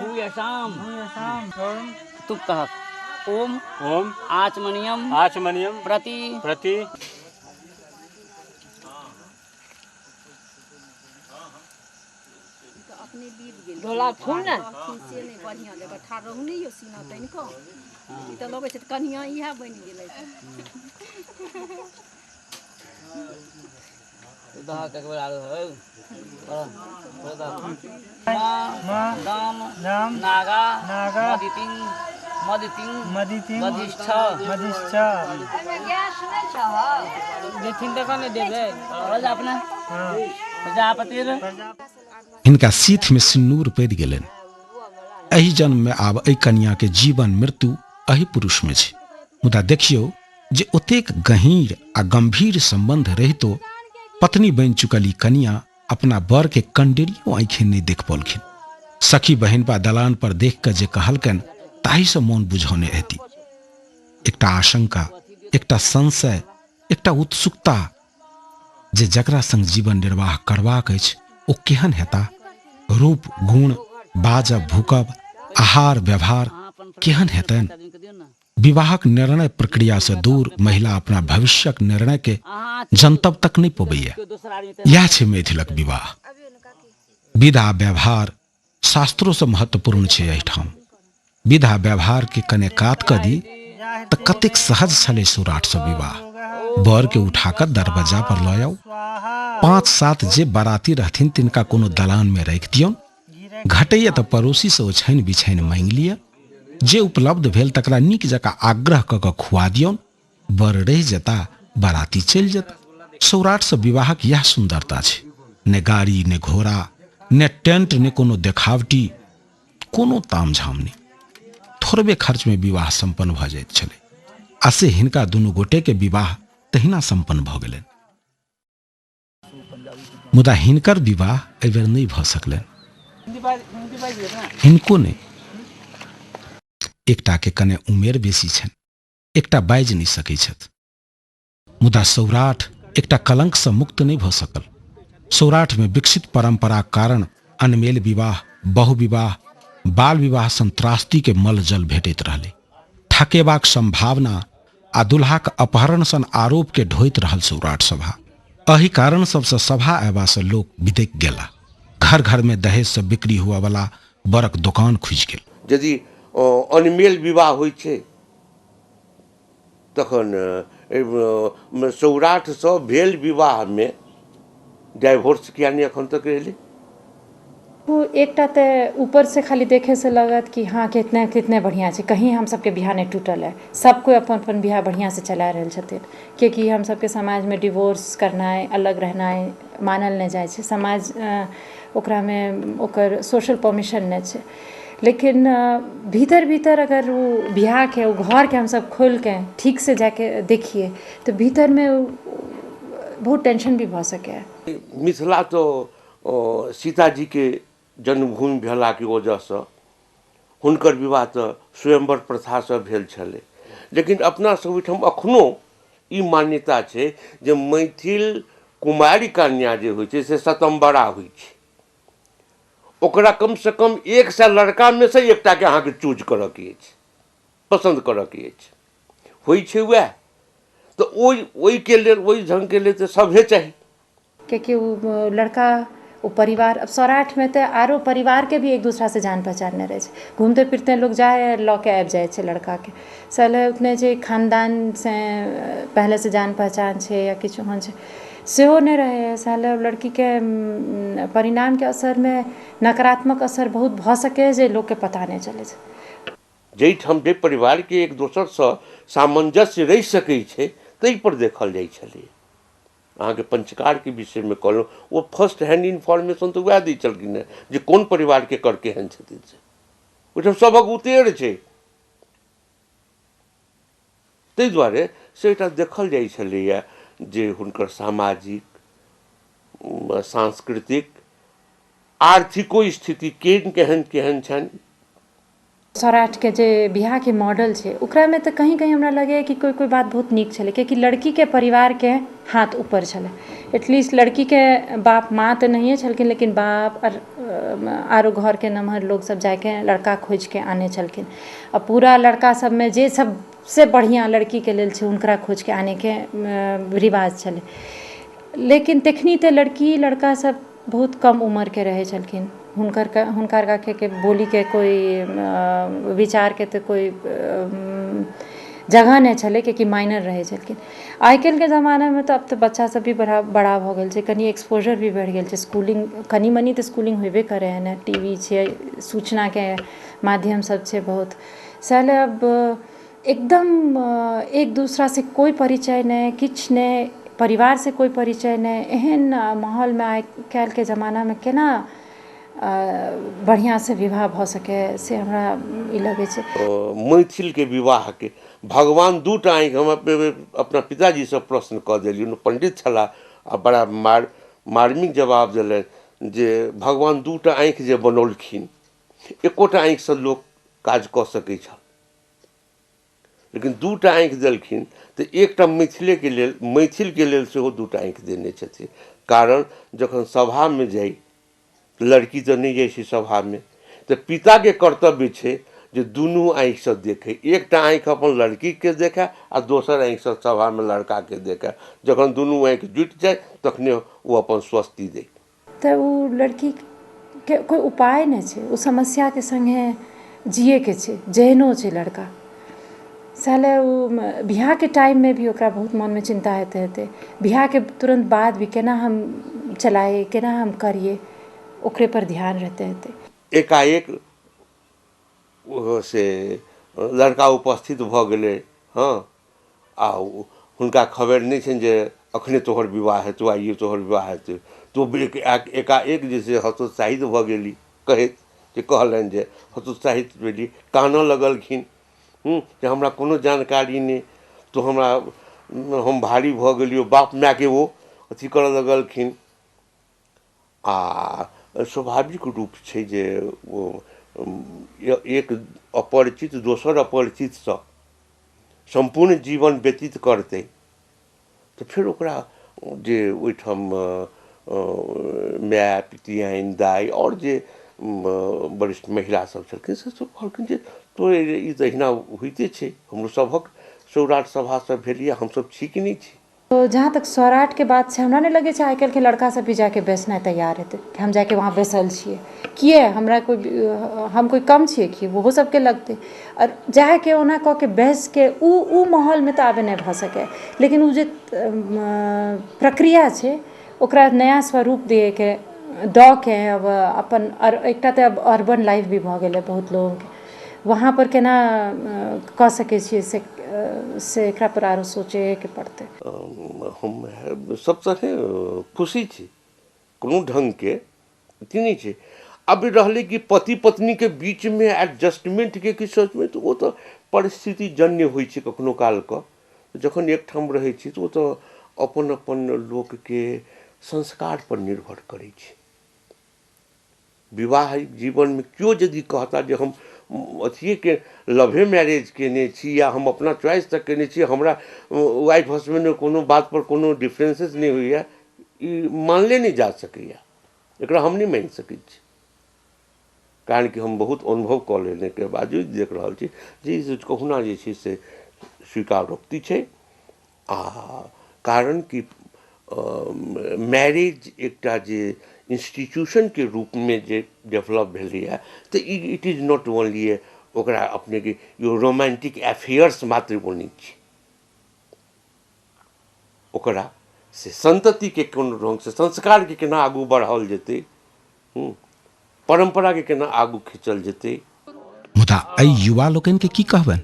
भूयसाम तुम कह। ओम ओम आचमनियम आचमनियम प्रति प्रति ढोला फूल ने से नहि बढ़िआँ जगह ठाढ़ रहू नहि यौ, सीना तानि कऽ ई तऽ लगै छै कनिया इएह बनि गेलै। दाम नागा नागा मदितिंग मदितिंग मदितिंग मधिष्ठ मधिष्ठ। देथिन तऽ कने देबै अपना प्रजापतिर। हिनका सीथ में सिन्नूर पड़ि गेलनि। एहि जन्म में आब एहि कनिया के जीवन मृत्यु एहि पुरुष में छै। मुदा देखियौ जे ओतेक गहींर आ गंभीर संबंध रहितो पत्नी बनि चुकल ई कनिया अपना बर के कंडेरियो आँखि नहि देख पौलखिन। सखी बहिनपा दलान पर देख कऽ जे कहलकनि ताहिसँ मोन बुझौने हेती। एकटा आशंका, एकटा संशय, एकटा उत्सुकता जे जकरा संग जीवन निर्वाह करबाक अछि ओ केहन हेता, रूप गुण बाजब भूकब आहार व्यवहार केहन हेतनि। विवाहक निर्णय प्रक्रिया से दूर महिला अपना भविष्यक निर्णय के जनतब तक नहीं पबैया। यह छै मैथिलक विवाह। विधा व्यवहार शास्त्रों से महत्वपूर्ण छै। एहिठाम विधा व्यवहार के कने कात कऽ दी तऽ कतेक सहज छलै सौराठ से विवाह। बर के उठा कऽ दरवाजा पर लऽ आउ, 5-7 जे बाराती रहथिन तिनका कोनो दलान में राखि दियौन, घटैया तऽ पड़ोसी से ओछाइन बिछाइन मांगि लिअ, जे उपलब्ध भेल तकरा नीक जकाँ आग्रह कऽ कऽ खुआ दियौन, बर रहि जेता, बाराती चलि जेता। सौराठ से विवाहक यह सुंदरता छै। ने गाड़ी ने घोड़ा ने टेंट ने कोनो देखावटी, कोनो तामझाम नहि। थोड़बे खर्च में विवाह संपन्न भऽ जाइत छलै आ से हिनका दुनू गोटे के विवाह तहिना संपन्न भऽ गेलनि। मुदा हिनकर विवाह एहिबेर नहि भऽ सकलनि, हिनको नहि। एकटा के कने उमेर बेसी छनि, एकटा बाजि नहि सकै छथि। मुदा सौराठ एकटा कलंकसँ मुक्त नहि भऽ सकल। सौराठ में विकसित परंपरा कारण अनमेल विवाह, बहुविवाह, बाल विवाह सन त्रासदी के मल जल भेटैत रहलै। ठकेबाक संभावना आ दुल्हाक अपहरण सन आरोप के ढोइत रहल सौराठ सभा। एहि कारण सबसँ सभा अयबासँ लोक बिदकि गेला। घर घर में दहेज से बिक्री हुआ वाला बरक दुकान खुजि गेल। यदि अनमेल विवाह होइ छै तखन सौराठसँ भेल विवाहमे डाइवोर्स किया नहि एखन तक एलै? ओ एकटा तऽ ऊपर से खाली देखे से लगत कि हाँ कितने कितने बढ़िआँ छै, कहीं हम सबके बियाह नहि टूटल है, सब कोइ अपन अपन बियाह बढ़िआँ से चला रहल छथिन। कियाकि हम सबके समाजमे डिवोर्स करनाइ, अलग रहनाइ मानल नहि जाइ छै, समाज ओकरामे ओकर सोशल परमिशन नहि छै। लेकिन भीतर भीतर अगर ओ बियाहके ओ घरके हमसब खोलिके ठीक से जाके देखिए तऽ भीतरमे बहुत टेंशन भी भऽ सकैए। मिथिला तो सीताजी के जन्मभूमि भेलाके वजहसँ हुनकर विवाह तऽ स्वयंवर प्रथासँ भेल छलै, लेकिन अपना सब ओहिठाम अखनो ई मान्यता छै जे मैथिल कुमारी कन्या जे होइ छै से सतम्बरा होइ छै। ओकरा कमसँ कम 100 लड़कामे से एकटाके अहाँके चूज करऽके अछि, पसन्द करऽके अछि, होइ छै वएह। तऽ ओहिके लेल ओहि ढङ्गके लेल तऽ सभे चाही। कियाकि ओ लड़का ओ परिवार, अब सौराठमे तऽ आरो परिवारके भी एक दूसरासँ जान पहचान नहि रहै छै, घूमते फिरते लोग जाइ लऽ के आबि जाइ छै लड़काके। सले उतने जे खानदानसँ पहलेसँ जान पहचान छै या किछु ओहन छै सेहो नहि रहै। साले लड़कीके परिणामके असरमे नकारात्मक असर बहुत भऽ सकै जे लोकके पता नहि चलै छै। जाहिठाम जे परिवारके एक दोसरसँ सामंजस्य रहि सकै छै ताहि पर देखल जाइ छलै। अहाँके पंचकारके विषयमे कहलहुँ, ओ फर्स्ट हैंड इन्फॉर्मेशन तऽ वएह दै छलखिन हेँ जे कोन परिवारके कर केहन छथिन से। ओहिठाम सभक उतेर छै, ताहि दुआरे से एकटा देखल जाइ छलैए जे हुनकर सामाजिक, सांस्कृतिक, आर्थिको स्थिति केहन केहन केहन छनि। सौराठके जे बियाहके मॉडल छै ओकरामे तऽ कहीं कहीं हमरा लगैए कि कोइ कोइ बात बहुत नीक छलै, कियाकि लड़कीके परिवारके हाथ ऊपर छलै। एटलीस्ट लड़कीके बाप माँ तऽ नहिए छलखिन, लेकिन बाप आओर आरो घरके नमहर लोक सब जाके लड़का खोजिके आनै छलखिन। आ पूरा लड़का सबमे जे सबसँ बढ़िआँ लड़कीके लेल छै हुनकरा खोजिके आनैके रिवाज छलै। लेकिन तखनी तऽ लड़की लड़का सब बहुत कम उम्रके रहै छलखिन, हुनकर के बोलीके कोइ विचारके तऽ कोइ जगह नहि छलै, कियाकि माइनर रहै छलखिन। आइ काल्हिके जमानामे तऽ अब तऽ बच्चा सब भी बड़ा भऽ गेल छै, कनि एक्सपोजर भी बढ़ि गेल छै, स्कूलिंग कनि मनि तऽ स्कूलिंग होबे करै है ने, टीवी छै, सूचनाके माध्यम सब छै बहुत। सएह अब एकदम एक दूसरासँ कोइ परिचय नहि, किछु नहि, परिवारसँ कोइ परिचय नहि, एहन माहौलमे आइ काल्हिके जमानामे केना बढ़िआँसँ विवाह भऽ सकै से हमरा ई लगै छै। मैथिलके विवाहके भगवान दूटा आँखि, हम अपना पिताजीसँ प्रश्न कऽ देलियनि, पंडित छलाह आ बड़ा मार्मिक जवाब देलनि जे भगवान दूटा आँखि जे बनौलखिन एकोटा आँखिसँ लोक काज कऽ सकै छल, लेकिन दूटा आँखि देलखिन तऽ एकटा मैथिलेके लेल, मैथिलके लेल सेहो दूटा आँखि देने छथिन। कारण जखन सभामे जाइ, लड़की तऽ नहि जाइ छै सभामे, तऽ पिताके कर्तव्य छै जे दुनू आँखिसँ देखै, एकटा आँखि अपन लड़कीके देखै आ दोसर आँखिसँ सभामे लड़काके देखै। जखन दुनू आँखि जुटि जाइ तखने ओ अपन स्वस्ति दै। तऽ ओ लड़कीके कोइ उपाय नहि छै, ओ समस्याके सङ्गे जियैके छै, जेहनो छै लड़का। साले ओ बियाहके टाइममे भी ओकरा बहुत मोनमे चिन्ता हेतै हेतै, बियाहके तुरन्त बाद भी केना हम चलाइए, केना हम करिए, ओकरे पर ध्यान रहते हेतै। एकाएक से लड़का उपस्थित भऽ गेलै, हँ, आ हुनका खबरि नहि छनि जे अखने तोहर विवाह हेतौ, आइए तोहर विवाह हेतौ। तो एकाएक जे से हतोत्साहित भऽ गेली, कहैत जे कहलनि जे हतोत्साहित भेली, कानऽ लगलखिन जे हमरा कोनो जानकारी नहि, तो हमरा हम भारी भऽ गेलियौ। बाप मायके ओ अथी करऽ लगलखिन। आ स्वाभाविक रूप छै जे ओ एक अपरिचित दोसर अपरिचितसँ सम्पूर्ण जीवन व्यतीत करतै तऽ फेर ओकरा जे ओहिठाम माय, पितियाइन, दाइ आओर जे वरिष्ठ महिला सब छलखिन से सब कहलखिन जे तोरे ई तऽ एहिना होइते छै, हमरो सभक सौराठ सभा सब भेल यऽ, हमसब छी कि नहि छी। तो जहाँ तक सौराठके बात छै, हमरा नहि लगै छै आइ काल्हिके लड़का सब भी जाके बैसनाइ तैयार हेतै कि हम जाके वहाँ बैसल छियै। किए हमरा कोइ, हम कोइ कम छियै कि? ओहो सबके लगतै। आओर जाके ओना कऽ के बैसके उ माहौलमे तऽ आबे नहि भऽ सकै, लेकिन ओ जे प्रक्रिया छै ओकरा नया स्वरूप दिएके दऽ के अब अपन एकटा तऽ अब अर्बन लाइफ भी भऽ गेलै बहुत लोगके, वहाँ पर केना कऽ सकै छियै से एकरा पर आरो सोचैके पड़तै। हम सब तरहे खुशी छी, कोनो ढङ्गके अथी नहि छै। अब रहलै कि पति पत्नीके बीचमे एडजस्टमेन्टके किछु सोचबै तऽ ओ तऽ परिस्थिति जन्य होइ छै। कखनो कालके जखन एकठाम रहै छी तऽ ओ तऽ अपन अपन लोकके संस्कार पर निर्भर करै छै। विवाहिक जीवनमे केओ यदि कहता जे हम अथिएके लवे मैरेज केने छी या हम अपना चॉइससँ केने छी, हमरा वाइफ हसबैंडमे कोनो बातपर कोनो डिफरेंसेस नहि होइए, ई मानले नहि जा सकैए, एकरा हम नहि मानि सकै छी। कारण कि हम बहुत अनुभव कऽ लेनेके बावजूद देख रहल छी जे ई कहुना जे छै से स्वीकारोक्ति छै। आ कारण कि मैरेज एकटा जे इंस्टीट्यूशनके रूपमे जे डेवलप भेलैए तऽ ई it is not only ए ओकरा अपनेके यो रोमांटिक अफेयर्स मात्र ओ नहि छै, ओकरा से संततिके कोनो ढङ्गसँ संस्कारके केना आगू बढ़ाओल जेतै, परम्पराके केना आगू खींचल जेतै। मुदा एहि युवा लोकनिके की कहबनि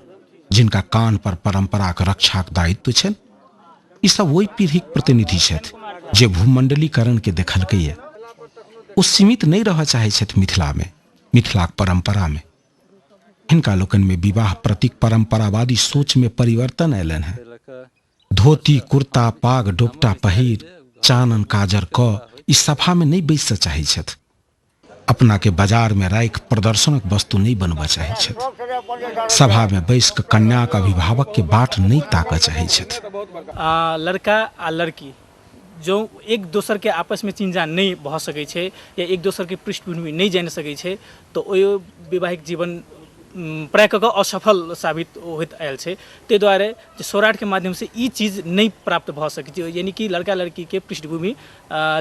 जिनका कान पर परम्पराक रक्षाक दायित्व छनि? ई सब ओहि पीढ़ीक प्रतिनिधि छथि जे भूमंडलीकरण के देखलकैए। ओ सीमित नहि रहऽ चाहै छथि मिथिलामे, मिथिलाक परम्परामे। हिनका लोकनिमे विवाह प्रतिक परम्परावादी सोचमे परिवर्तन अयलनि हेँ। धोती कुर्ता पाग डोपटा पहिर चानन काजर कऽ ई सभामे नहि बैसऽ चाहै छथि। अपना के बाजार में राखि प्रदर्शनक वस्तु नहीं बनबऽ चाहै छथि। सभा में बैस कऽ कन्याक अभिभावक के बाट नहीं ताकऽ चाहै छथि। लड़का आ लड़की जो एक दोसर के आपस में चिन्हजान नहीं भऽ सकै छै या एक दोसर के पृष्ठभूमि नहीं जानि सकै छै तऽ ओहि वैवाहिक जीवन प्राय कऽ कऽ असफल साबित होइत आयल छै। ताहि दुआरे जे सौराठके माध्यमसँ ई चीज नहि प्राप्त भऽ सकै छै, यानी कि लड़का लड़कीके पृष्ठभूमि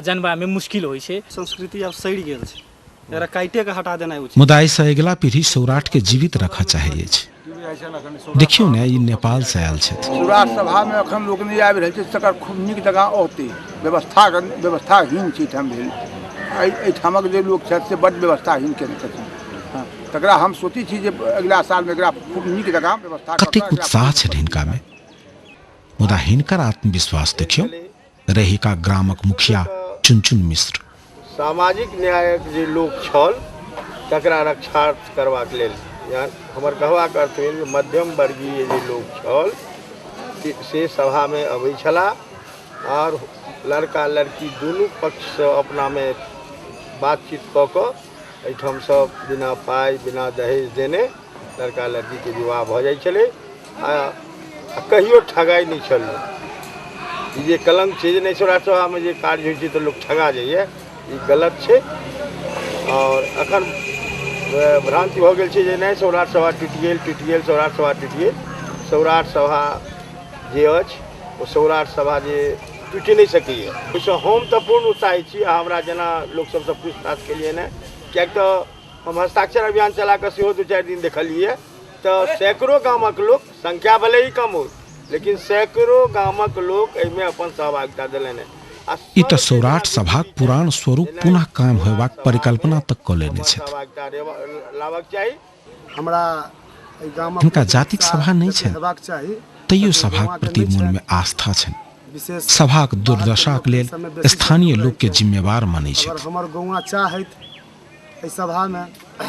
जानबामे मुश्किल होइ छै। संस्कृति आब सड़ि गेल छै, एकरा काटिके हटा देनाइ उचित। मुदा एहिसँ अगिला पीढ़ी सौराठके जीवित राखऽ चाहै अछि। देखियौ ने, ई नेपालसँ आयल छथि। सौराठ सभामे एखन लोक नहि आबि रहल छै, तकर खूब नीक जकाँ औतै। व्यवस्थाहीन छै एहिठाम भेल। एहिठामक जे लोक छथि से बड्ड व्यवस्थाहीन केने छथिन। तकरा हम सोचै छी जे अगिला सालमे एकरा खूब नीक जकाँ व्यवस्था। कतेक उत्साह छनि हिनकामे, मुदा हिनकर आत्मविश्वास देखियौ। रहिका ग्रामक मुखिया चुनचुन मिश्र। सामाजिक न्यायक जे लोक छल तकरा रक्षार्थ करबाक लेल, हमर कहबाक अर्थ भेल मध्यम वर्गीय जे लोक छल से सभामे अबै छलाह आओर लड़का लड़की दुनू पक्षसँ अपनामे बातचीत कऽ कऽ एहिठामसँ बिना पाइ बिना दहेज देने लड़का लड़कीके विवाह भऽ जाइ छलै। आ कहियो ठगाइ नहि छल। ई जे कलंक छै जे नहि सौराठ सभामे जे कार्य होइ छै तऽ लोक ठगा जाइए, ई गलत छै। आओर एखन भ्रान्ति भऽ गेल छै जे नहि सौराठ सभा टूटि गेल, सौराठ सभा टूटि गेल। सौराठ सभा जे अछि ओ सौराठ सभा जे टूटि नहि सकैए, ओहिसँ हम तऽ पूर्ण उत्साहित छी। आ हमरा जेना लोक सबसँ पूछताछ केलियै ने, किएक तऽ हम हस्ताक्षर अभियान चला कऽ सेहो 2-4 दिन देखलियै तऽ सैकड़ों गामक लोक, संख्या भले ही कम हो लेकिन सैकड़ों गामक लोक एहिमे अपन सहभागिता देलनि। ई तऽ सौराठ सभाक पुरान स्वरूप पुनः कायम होयबाक परिकल्पना तक कऽ लेने छथि। हमरा हिनका जातिक सभा नहि छनि, तैयो सभाक प्रति मोनमे आस्था छनि। सभाक दुर्दशाक लेल स्थानीय लोकके जिम्मेवार मानै छथि। हमर गौआँ चाहैत एहि सभामे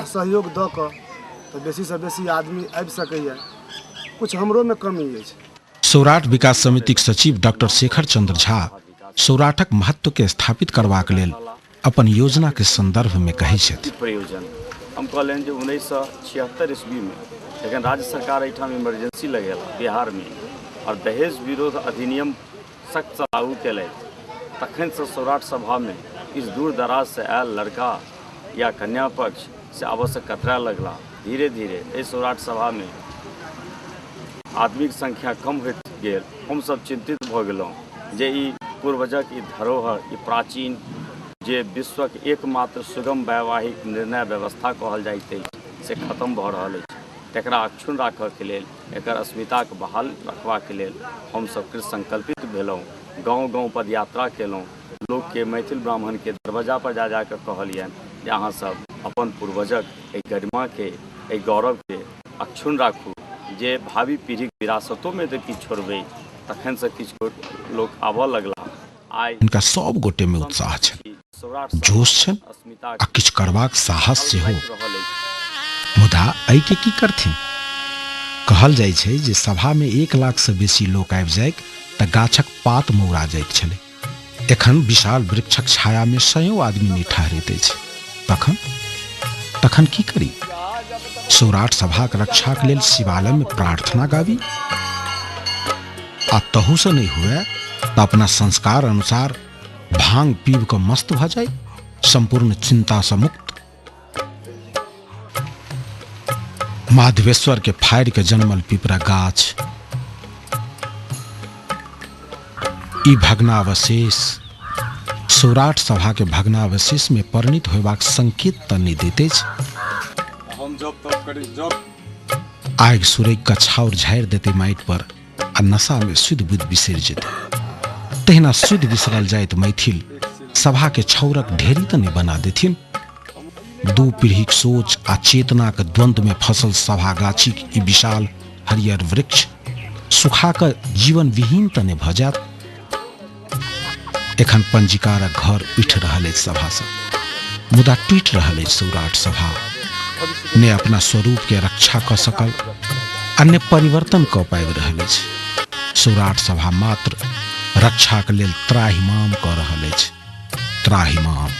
सहयोग दऽ कऽ तऽ बेसीसँ बेसी आदमी आबि सकैए, किछु हमरोमे कमी अछि। सौराठ विकास समितिक सचिव डॉक्टर शेखर चंद्र झा सौराठक महत्व के स्थापित करबाक लेल अपन योजना के संदर्भ में कहै छथि। प्रयोजन हम कहलनि जे 1976 ईस्वीमे जखन राज्य सरकार एहिठाम इमरजेंसी लगेला बिहारमे और दहेज विरोध अधिनियम सख्त लागू केलथि, तखनसँ सौराठ सभामे किछु दूर दराजसँ आयल लड़का या कन्या पक्ष से आबऽसँ कतराए लगला। धीरे धीरे एहि सौराठ सभामे आदमीके संख्या कम होइत गेल। हमसभ चिन्तित भऽ गेलहुँ जे ई पूर्वजक ई धरोहर, ई प्राचीन जे विश्वक एकमात्र सुगम वैवाहिक निर्णय व्यवस्था कहल जाइत अछि से खत्म भऽ रहल अछि। तकरा अक्षुण्ण राखऽके लेल, एकर अस्मिताके बहाल रखबाके लेल हमसभ कृतसंकल्पित भेलहुँ। गाँव गाँव पदयात्रा केलहुँ, लोकके, मैथिल ब्राह्मणके दरवाजा पर जा जाकऽ कहलियनि जे अहाँसभ अपन पूर्वजक एहि गरिमाके, एहि गौरवके अक्षुण्ण राखू, जे भावी पीढ़ीक विरासतोमे तऽ किछु छोड़बै। तखनसँ किछु लोक आबऽ लगला। आइ हिनका सब गोटे में उत्साह छनि, जोश छनि आ किछु करबाक साहस सेहो। मुदा एहिके की करथिन? कहल जाइ छै जे सभा में 1 लाख से बेसी लोक आबि जाइक तऽ गाछक पात मौरा जाइत छलै। एखन विशाल वृक्षक छाया में सयो आदमी नहि ठहरैत अछि। तखन तखन की करी? सौराठ सभाक रक्षाक लेल शिवालय में प्रार्थना गाबी? आ तहूसँ नहि हुए तऽ अपना संस्कार अनुसार भांग पीब कऽ मस्त भऽ जाइ, सम्पूर्ण चिन्तासँ मुक्त। माधवेश्वर के फाड़ि के जन्मल पिपरा गाछ, ई भग्नावशेष सौराठ सभा के भग्नावशेष में परिणित होयबाक संकेत तऽ नहि दैत अछि। हम जप तप करी जप। आगि सुरैक कऽ छाउर झाड़ि देतै माटि पर आ नशा में सुधि बुधि बिसरि जेतै। तहिना सुधि बिसरल जाइत मैथिल सभा के छाउरक ढेरी तऽ नहि बना देथिन। दू पीढ़ीक सोच आ चेतनाक द्वंद्व में फसल सभा गाछीक ई विशाल हरियर वृक्ष सुखा कऽ जीवन विहीन तऽ नहि भऽ जायत। एखन पंजीकारक घर उठि रहल अछि सभासँ, मुदा टूटि रहल अछि सौराठ सभा। ने अपना स्वरूप के रक्षा कऽ सकल आ ने परिवर्तन कऽ पाबि रहल अछि। सौराठ सभा मात्र रक्षाक लेल त्राहिमाम कऽ रहल अछि, त्राहिमाम।